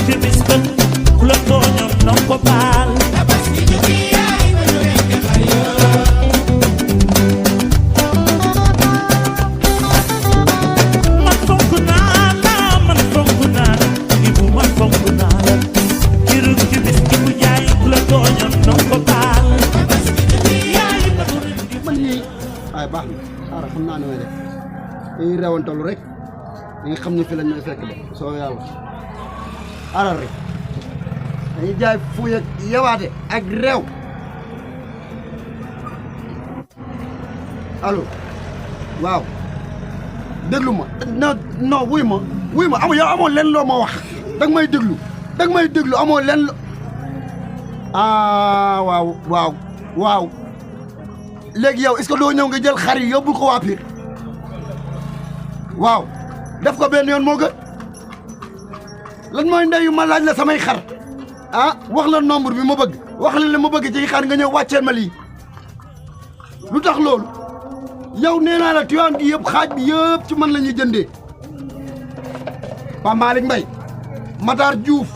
ci bis ba ku la tooñoon nang ko baal man fonk naa la man fonk naa la Ibu man fonk naa la kirug ci bis Ibu Njaay ku la tooñoon nang ko baal man yii waaye baax na xaaral xam naa ne may def dañuy rewantalu rek da nga xam ne fi lañ may fekk de soo yàlla xaaral rek dañuy jaay fuuy ak yewaate ak réew allo waaw déglu ma non wuy ma amoo yow amoo leen loo ma wax danga may déglu amoo leen waaw léegi yow est-ce que doo ñëw nga jël xar yi yóbbul ko waa Pire waaw def ko benn yoon moo gën lan mooy ndeyu ma laaj la samay xar wax la nombre bi ma bëgg wax la li ma bëgg ci xar nga ñëw wàcceel ma lii lu tax loolu yow nee naa la Tivaouane gi yëpp xaaj bi yëpp ci man la ñuy jëndee Pape Malick Mbaye Matar Diouf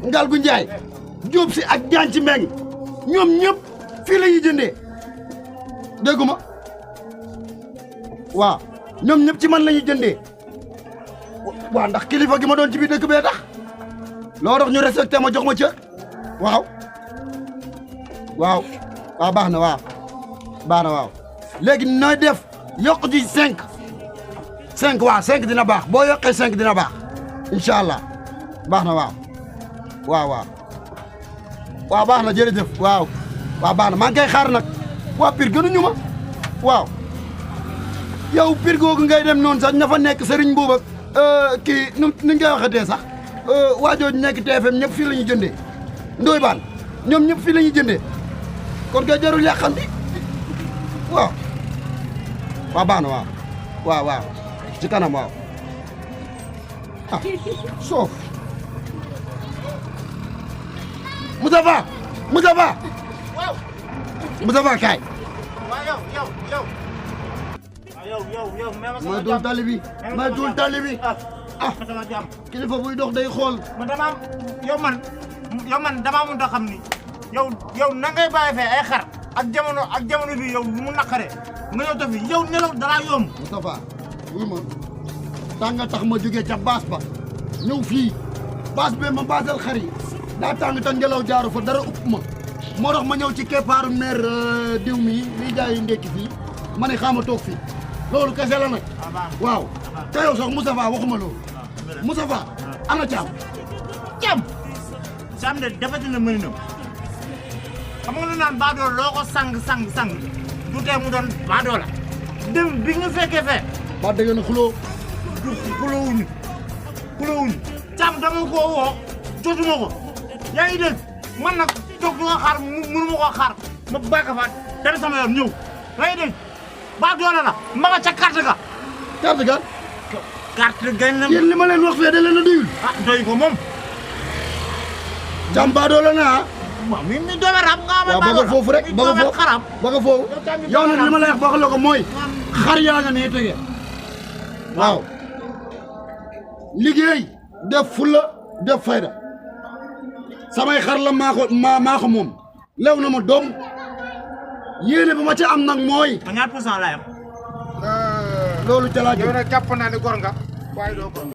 Ngalgu Ndiaye Diop si ak Diagne ci Mbeng ñoom ñëpp fii la ñuy jëndee déggu ma waaw ñoom ñëpp ci man la ñuy jëndee waaw ndax kilifa gi ma doon ci biir dëkk bee tax loo tax ñu respecté ma jox ma cër waaw baax na waaw léegi nooy def yokk ci 5 waaw 5 dina baax boo yokkee 5 dina baax incha allah baax na waaw baax na jërëjëf waaw baax na maa ngi koy xaar nag waa Pire gënuñu ma waaw yow Pire googu ngay dem noonu sax ña fa nekk Serigne Bouba kii nu ñu koy waxatee sax waa jooju nekk TFM ñëpp fii la ñuy jëndee Ndoye Bane ñoom ñëpp fii la ñuy jëndee kon kay jarul yàqanti waaw baax na waaw ci kanam waaw soof Moustapha kaay may dul tali bi kilifa buy dox day xool man dama mun a xam ni yow na ngay bàyyi fee ay xar ak jamono bi yow mu naqare nga ñëw tafi yow nelaw dara yomb Moustapha wuy ma tànga tax ma jógee ca baas ba ñëw fii baas bee ma baasal xar yi daa tàng ta ngelaw jaaru fa dara upp ma moo tax ma ñëw ci keppaaru maire diw mi liy jaayi ndekki fii ma ne xaama toog fii loolu kese la nag waaw te yow sax Moustapha waxuma loolu Moustapha ana Thiam de defati na mëninam xam nga lu naan baadoo loo ko sang du tee mu doon baadoo la dem bi nga fekkee fee ba dëgg na xuloo xulowuñu Thiam dama koo woo jotuma ko yaa ngi dégg man nag toog du nga xaar mënu ma koo xaar ma bàyyi ko fa dem sama yoon ñëw yaa ngi dégg baadoo la ma nga ca carte ga gañ na yéen li ma leen wax fee da leen a doyul doy ko moom Thiam baadoo la na waaw mi doome rab nga waaw ba nga foofu rek ba nga foofu yow nag li ma lay wax la ko mooy xar yaa nga nee tege waaw liggéey def fulla def fayda samay xar la maa ko moom lew na ma doom yéene ba ma ca am nag mooy ñaar % la yam loolu ca laa yow nag jàpp naa ne gor nga waaye doo gor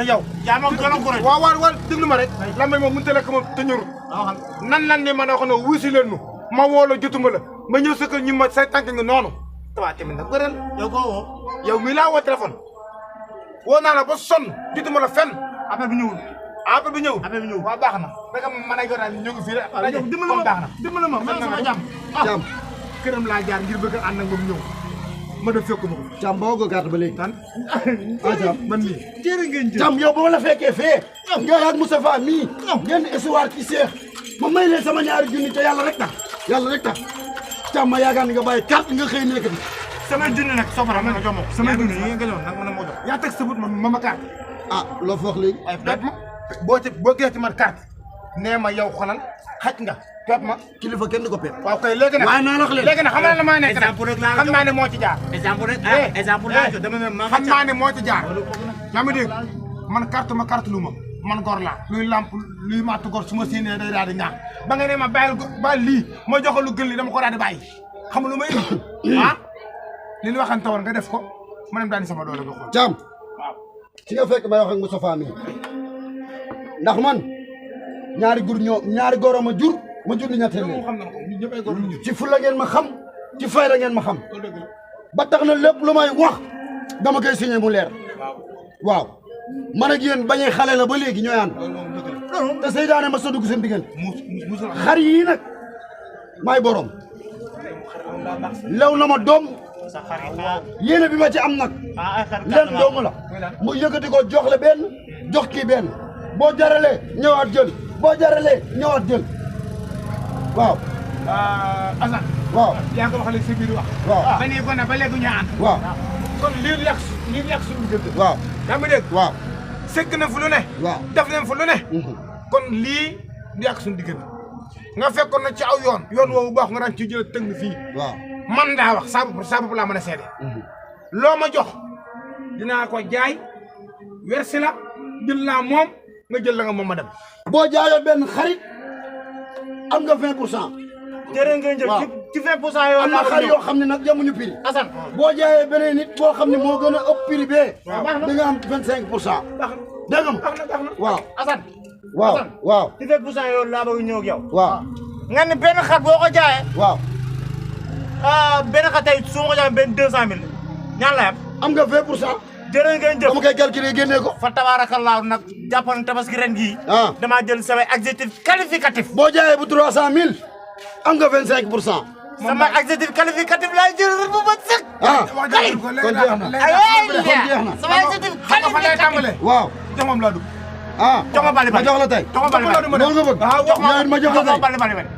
ndax yow yaa ma gën a gore waaw déglu ma rek lamay moom mënut a lekk moom te ñorul nan ni ma ne wax ne wuusi leen nu ma woo la jotuma la ma ñëw sa kër ñu ma say tànk nga noonu waaw tamit nag bëral yow koo woo yow mii laa woo téléphone woo naa la ba sonn jotuma la fenn affaire bi ñëwul affaire bi ñëw waaw baax na danga mën a jotaay ñu ngi fii rek dimbali ma man sama jàmm këram laa jaar ngir bëgg ànd ak moom ñëw ma def fekk ma ko Thiam boo ko gàtt ba léegi tan Thiam man mii jërë ngeen jëf Thiam yow ba ma la fekkee fee nga ak Moustapha mii ngeen histoire ci seex ma may leen sama ñaari junni te yàlla rek tax Thiam ma yaakaar ni nga bàyyi carte nga xëy nekk bi sama junni nag soxna ma nga jox ma ko sama junni yi nga jox nag ma jox yaa teg sa bët ma carte loo fi wax léegi ay topp ma boo gisee ci man carte nee ma yow xolal xaj nga topp ma kilifa kenn du ko pepp waaw kay léegi nag waaye naa la wax léegi nag xam naa ne maa nekk nag xam naa ne moo ci jaar exemple laa jox dama ne ma xam naa ne moo ci jaar yaa ma dégg man carte lu ma man gor laa luy lamp luy maatu gor su ma séenee day daal di ñaax ba nga ne ma bàyyil lii ma joxe lu gën li dama ko daal di bàyyi xam lu ma indi li ñu waxante woon nga def ko ma dem daal di sama doole nga xool Thiam ci nga fekk may wax ak Moustapha mi ndax man ñaari góor ma jur li ñetteel leen xam na ko ñu ñëpp ay gor ñu ci fulla ngeen ma xam ci fayda ngeen ma xam ba tax na lépp lu may wax dama koy signé mu leer waaw man ak yéen bañee xale la ba léegi ñooy ànd te seydaane ma sa dugg seen diggante xar yii nag maay borom lew na ma doom yéene bi ma ci am nag leen dong la mu yëkkati ko jox la benn jox kii benn boo jaralee ñëwaat jël boo jaralee ñëwaat jël waaw Assane waaw yaa ngi ko waxale si biir wax waaw ba nii ko ne ba léegi ñu ànd waaw kon lii yàq suñu diggante waaw yaa ngi dégg waaw sëgg na fu lu ne waaw def nañ fu lu ne kon lii du yàq suñu diggante nga fekkoon na ci aw yoon woowu baax nga daan ci jël tëng fii waaw man daa wax saabu laa mën a seede loo ma jox dinaa ko jaay wersi la jël naa moom nga jël la nga moom ma dem boo jaayoo benn xarit am nga 20%. jërë ngeen jëf ci 20% yoo am na xar yoo xam ne nag yamuñu prix. Assane boo jaayee beneen nit boo xam ne moo gën a ëpp prix bee. di nga am 25%. dégg nga waaw Assane waaw ci 20% yoo laa bëgg ñëw ak yow. waaw nga ne benn xar boo ko jaayee. waaw. benn xar tey su ma ko jaayee benn 200000 ñaan la yam. am nga 20%. jërë ngeen jëf dama koy calculer génnee ko. fa tabaarakallaahu nag jàppoon tabaski ren gii. damaa jël samay adjectif qualificatif. boo jaayee bu 300000 am nga 25%. sama adjectif qualificatif laay jël bu ba sëkk. kay kon jeex na. kon jeex na. sama adjectif qualificatif. waaw. jox moom laa dugg. jox ma bali bali ma jox la tey. jox ma bali bali loolu nga bëgg. jox ma jox la tey. bali bali bali.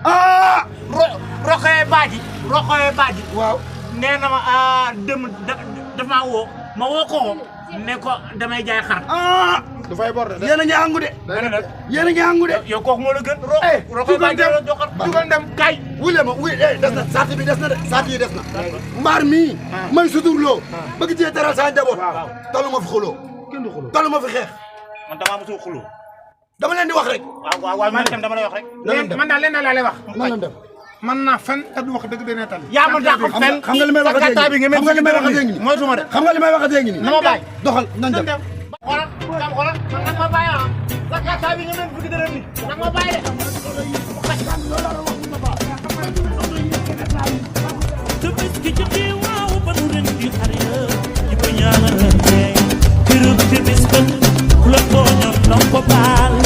roxoye baaji. waaw nee na ma dem daf maa woo. ma woo ko ne ko damay jaay xar. du fay bor de. yéen a ngi àngu de. yéen a ngi àngu de. yow kooku moo la gën. roxoye baaji la joxal dugal dem kay. wule ma des na saati bi des na de saati yi des na. mbaar mii. may suturloo. bëgg cee teral saa njaboot. talu ma fi xuloo. kenn du xuloo talu ma fi xeex. man damaa mosul xuloo. dama leen di wax rek. waaw man itam dama lay wax rek. man daal leen laa lay wax. na leen dem. man naa fen te du wax dëgg dana tali. yaa ma dàq fen xam nga li may wax a dégg xam nga li may wax a dégg mooy suma de. xam nga li may wax a dégg nii. na ma bàyyi doxal nañ dem. xoolal xoolal nag ma bàyyi ah. sa kàttaa bi nga mel fukki dërëm ni nag ma bàyyi de. te bis ki ci waaw ba nu ren di xar ya ñi ko ñaanal tey kërëm te bis ba ku la tooñoon na ko baal